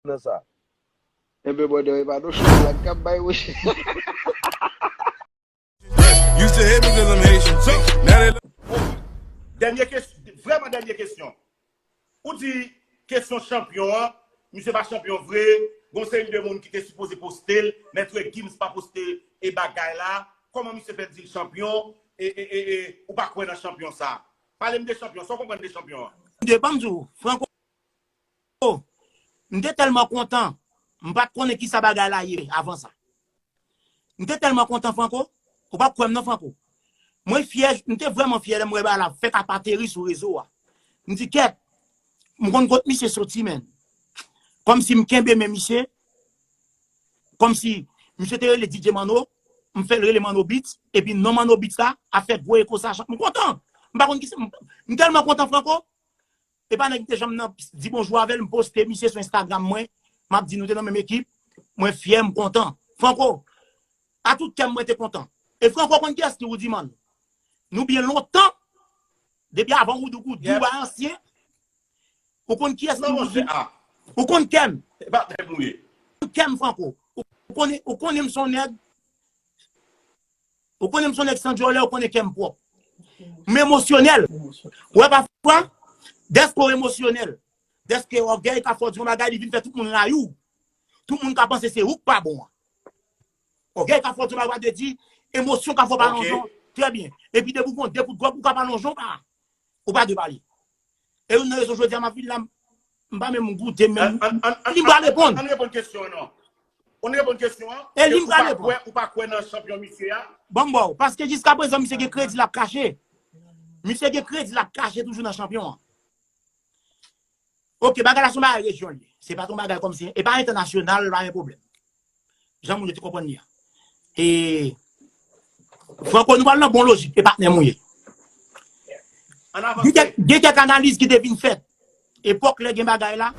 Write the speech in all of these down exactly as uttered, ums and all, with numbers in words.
nan sa. Enben, brother, e pa nou chou blag k ap bay wi. Used to hate me 'cause I'm Haitian. So, now they Dènye kesyon, vrèman dènye kesyon. Ou di kesyon chanpyon an, misye pa chanpyon vre, gon seri de moun ki te sipoze poste l, Mèt Gims pa poste e bagay la, kòman misye fè di l chanpyon, e, e, e, e ou pa kwè nan chanpyon sa? Pale m de chanpyon, sa w konprann de chanpyon an? De, ban m di w, Franco, m te tèlman kontan, m pa t konnen kisa bagay la ye avan sa. M te tèlman kontan, Franco, ou p ap kwè m non, Franco. Mwen fyè, m te vrèman fyè lè m wè bagay la fèk ap ateri sou rezo a. M di, kèt, m konn kot misye soti, menn. Kòmsi m kenbe men misye, kòmsi misye te rele D J Manno, m fè l rele Manno Beats, epi non Manno Beats la ap fè gwo eko sa, m kontan. M pa konn kisa, m, m tèlman kontan, Franco. E pa nèg m te janm nan di bonjou avè l, m poste misye sou Instagram mwen, m ap di nou te nan menm ekip, mwen fyè, m kontan. Franco, a tout kè m mwen te kontan. E Franco konn kiyès ki Roody Man? Nou byen lontan, depi avan Roody Roody, Dubai ansyen, ou konn kiyès ki Roody? Ou konn kè m? Ou konn kè m, Franco. Ou konnen, ou konnen m se yon nèg Ou konnen m se yon nèg san dyòlè, ou konnen kè m pwòp. M emosyonèl. Ou wè pafwa, dèske w emosyonèl, dèske ògèy ka fè w di yon bagay, li vin fè tout moun rayi w. Tout moun ka panse se ou k pa bon an. Ògèy ka fè w di yon bagay, w pa dwe di, emosyon ka fè w pa lonje w. Trè byen. Epi depi w gon de kout gwòg, ou ka pa lonje w, pa. Ou pa dwe pale. E youn nan rezon jodi a m ap vin la, m pa menm goute menm. Li m pral reponn. Ann reponn kesyon an non. Ann reponn kesyon an. E li m pral reponn. Ou pa kwè nan chanpyon misye a? Ban m ba w, paske jiskaprezan misye gen kredi l ap kache. Misye gen kredi l ap kache toujou nan chanpyon an. Oke, bagay la se yon bagay rejyon li ye. Se pa t yon bagay kòmsi, e pa entènasyonal, pa gen pwoblèm. Jan moun yo te konprann li a. E Franco, nou pral nan bon lojik, e patnè m ou ye. Gen kèk, gen kèk analiz ki te vin fèt. Epòk lè gen bagay la,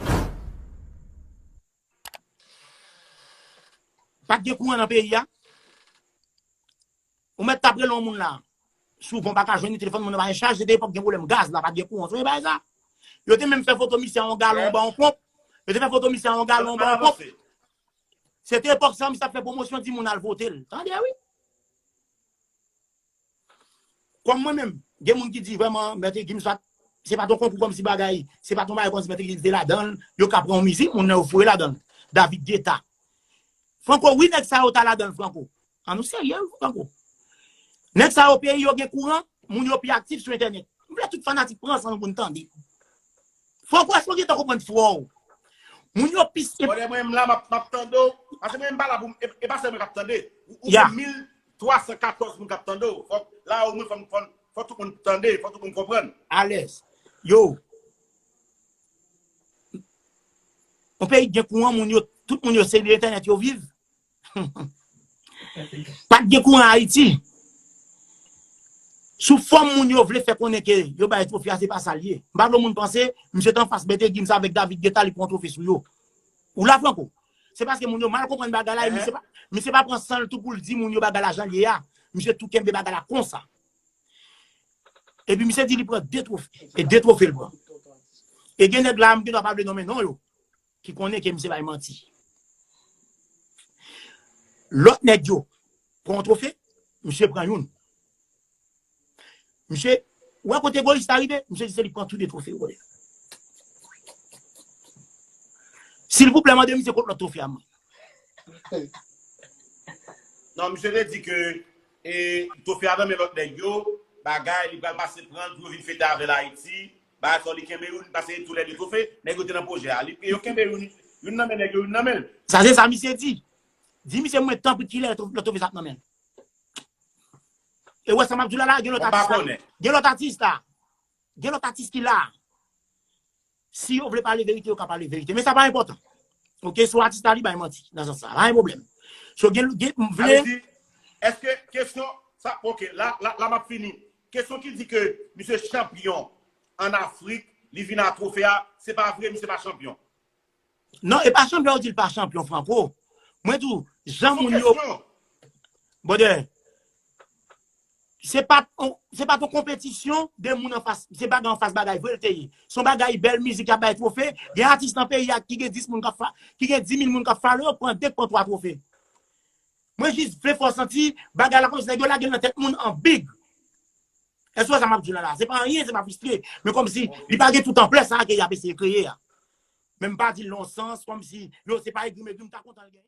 pa t gen kouran nan peyi a. Ou mèt t ap rele yon moun la. Souvan, w pa ka jwenn li, telefòn moun nan pa gen chaj, se te epòk gen pwoblèm gaz la, pa t gen kouran. Sonje bagay sa? Yo te menm fè foto misye a yon galon anba yon ponp. Yo te fè foto misye a yon galon anba yon ponp. Se te epòk sa, misye t ap fè pwomosyon, di moun al vote l. Tande, wi. Kòm mwen menm, gen moun ki di vrèman, Mèt Gims pa t, se pa t yon konkou kòmsi bagay, se pa t yon bagay kòmsi Mèt Gims te ladan l, yo ka pran yon mizik, moun nan yo foure ladan l. David Guetta. Franco, wi, nèg sa yo ta ladan l, Franco. An nou serye, wi, Franco. Nèg sa yo peyi yo gen kouran, moun yo pi aktif sou entènèt. M vle tout fanatik pran san nou pou n tande. Franco, èske w gentan konprann fwa w? Moun yo pis. Bòdè mwen, m la, m ap, m ap tande w. Paske mwen, m pa la pou m, e, e pa sèl mwen k ap tande. Ou, ou gen mil twa san katòz moun k ap tande w. Fòk, la, omwen, fò, fò, fò tout moun tande, fò tout moun konprann. Alèz. Yo. Yon peyi ki gen kouran, moun yo, tout moun yo se de entènèt yo viv. Pa t gen kouran Ayiti. Sou fòm moun yo vle fè konnen ke yo bay twofe a, se pa sa l ye. M pa vle moun panse, misye t anfas Mèt Gims avèk David Guetta, li pran twofe sou yo. Ou la, Franco? Se paske moun yo mal konprann bagay la, e misye pa, misye pa pran san l tou pou l di moun yo bagay la jan l ye a. Misye tou kenbe bagay la konsa. Epi misye di li pran de twofe. E de twofe l pran. E gen nèg la, m gendwa pa vle nonmen non yo, ki konnen ke misye bay manti. Lòt nèg yo pran yon twofe, misye pran youn. Misye, ou wè kote egoyis la rive? Misye di se li pran tou de twofe yo. Silvouplè, mande misye kot lòt twofe a, mwen. Non, misye te di ke e, twofe a nan men lòt nèg yo, bagay, li pral pase pran l pou yo vin fete avè l Ayiti. Bagay sa, li kenbe youn, pase tou lè de twofe, nèg yo te nan pwojè a. Li, yo kenbe youn, youn nan men nèg yo, youn nan men l. Sa se sa misye di. Di misye mwen tanpri kilè lòt twofe sa ap nan men l. E wè sa m ap di w la la, gen lòt atis la. Gen lòt atis la. Gen lòt atis ki la. Si yo vle pale verite, yo ka pale verite. Men sa pa enpòtan. Oke, si w atis la, li bay manti nan sans sa. Pa gen pwoblèm. So, gen, gen, m vle. Sa vle di, èske kesyon, sa, oke, la, la, la m ap fini. Kesyon ki di ke misye chanpyon ann Afrik, li vin a twofe a, se pa vre, misye pa chanpyon. Non, e pa chanpyon, yo di l pa chanpyon, Franco. Mwen di w, jan moun yo. Brother, se pa se pa yon konpetisyon de moun anfas, se bagay anfas bagay vre l te ye. Se yon bagay bèl mizik y ap bay twofe. Gen atis nan peyi a ki gen dis moun k ap fa, ki gen dis mil moun k ap follow yo, pran de k pran twa twofe. Mwen jis vle fè w santi bagay la kòmsi nèg yo lage l nan tèt moun an big. Èske w wè sa m ap di w la la? Se pa anyen, se pa fristre. Men kòmsi li pa gen tout anplè sa ke y ap eseye kreye a. Men m pa di l nan yon sans kòmsi yo se pa egri m egri m ta kontan l genyen.